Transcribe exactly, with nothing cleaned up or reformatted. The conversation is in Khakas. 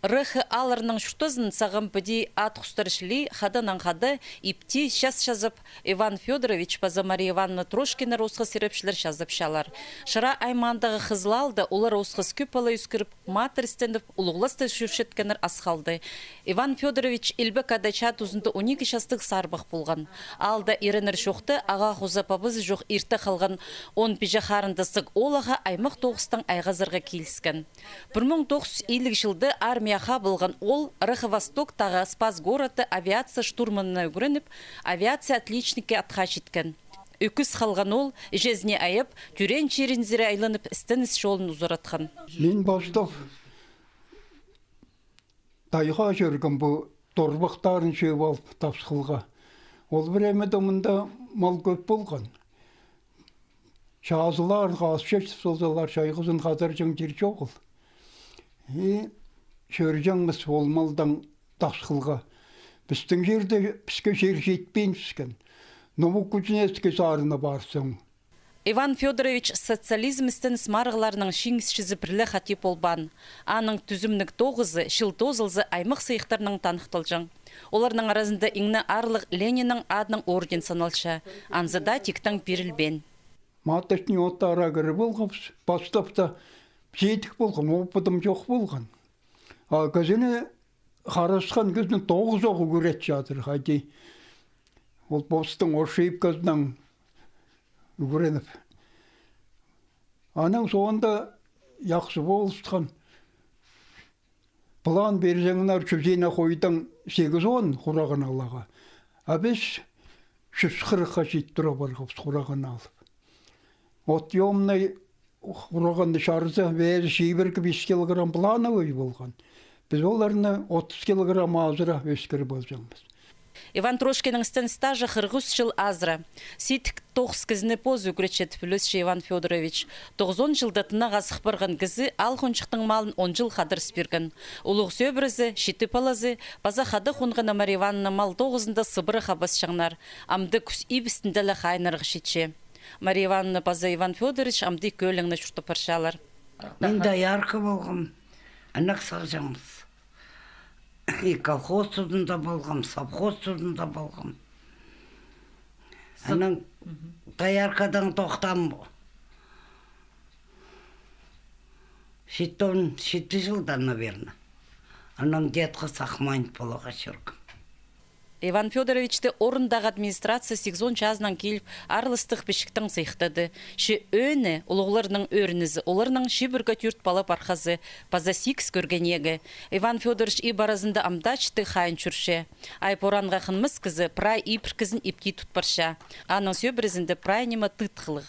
Рыхы аалларның чуртазын сағам піди ат хустар чіли, хаданаң хада, ипти, час чазап, Иван Фёдорович паза Мария Ивановна Трошкиннар осхас ирепчілер чазапчалар. Шыра аймаандағы Хызыл аалда олар осхас кӧп пала ӧскіріп, матыр істеніп, улуғласты чӧрчеткеннер ас халды. Иван Фёдорович Илбек Ада чаа тузында он ікі частығ сарбах полған. Аалда иреннер чохта, ағаа хоза пабазы чох ирте халған он пиҷе харындастығ оолағаа аймах тоғыстаң айғазарға киліскен. Пір муң тоғыс чӱс илиг чылда армияа хабылған ол Рыхы Востоктағы Спас городта авиация штурманына ӱгреніп, авиация отличнигі атха читкен. Ӧкіс халған ол, іҷезіне айап, тӧреен чирінзер айланып, істеніс чолын узаратхан. Мин пастап тайғаа чӧргем, пу торбахтарын чыып алып, тапсхылға. Ол времяда мында мал кӧп полған. Чазылар, хазы чечіп салзалар, чайғызын хадарҷаң чир чоғыл. И чӧрҷеңміс ол малдаң тапсхылға. Пістің чирде, піске чир читпин піскен. Новокузнецкий сарына парзаң. Иван Фёдорович социализм істеніс марығларының чиңісчізі пір ле хати полбаан. Аның тӱзімніг тоғызы чыл тоозылза аймах сыйыхтарнаң таныхталҷаң. Оларның аразында иң не аарлығ Лениннің адынаң орден саналча, анзы даа тиктең пирілбеен. Маточный оттары кіріп алғабыс, пастап та сидік полған, опыдым чох полған. А кізіні, харасхан кізіні тоғызох ӱгретчадыр, хайди. Ол постың ошибказынаң ӱгреніп. Аның соонда яхсы полысхан. План пирзеңнер чӱзіне хойдаң сигізон хурағын аларға. А піс чӱс хырыхха чит тура парғабыс хурағын алып. Отъёмный хурағанны чарза, вес чибіргі пис килограмм плановый полған. Піс оларны отыс килограмм азыра ӧскіріп алҷаңмыс. Иван Трошкиннің істен стажы хырых ӱс чыл азыра. Сидік тоғыс кізіні позы ӱгретчетіп ӱлесче Иван Фёдорович. Тоғызон чылда тынағ азых парған кізі аал хонҷыхтың малын он чыл хадарыс пирген. Улуғ сӧбірезі, читі палазы, паза хада хонғаны Мария Ивановна мал тоғызында сыбыра хабасчаңнар. Амды кӱс иб істінде ле хайынарға читче. Мария Ивановна паза Иван Фёдорович амды кӧлеңне чуртап парчалар. Мин доярка полғам, аннаңар сағҷаңмыс. И колхоз тузында полғам, совхоз тузында полғам. Анаң дояркадаң тохтаам читон читі чылда, наверно. Анаң дедке сах майын поларға чӧргем. Иван Фёдоровичті орындағы администрация сигізон чазынаң киліп, араластығ пічіктең сыйыхтады. Че ӧӧні, улуғларның ӧрінізі, оларның чибіргі тӧрт пала-пархазы, паза сигіс кӧргенегі. Иван Фёдорович иб аразында ам даа читі хайын чӧрче. Ай-пораанға хынмас кізі прай ибіркізін ипти тут парча. Аның сӧбірезінде прай ниме тыытхылығ.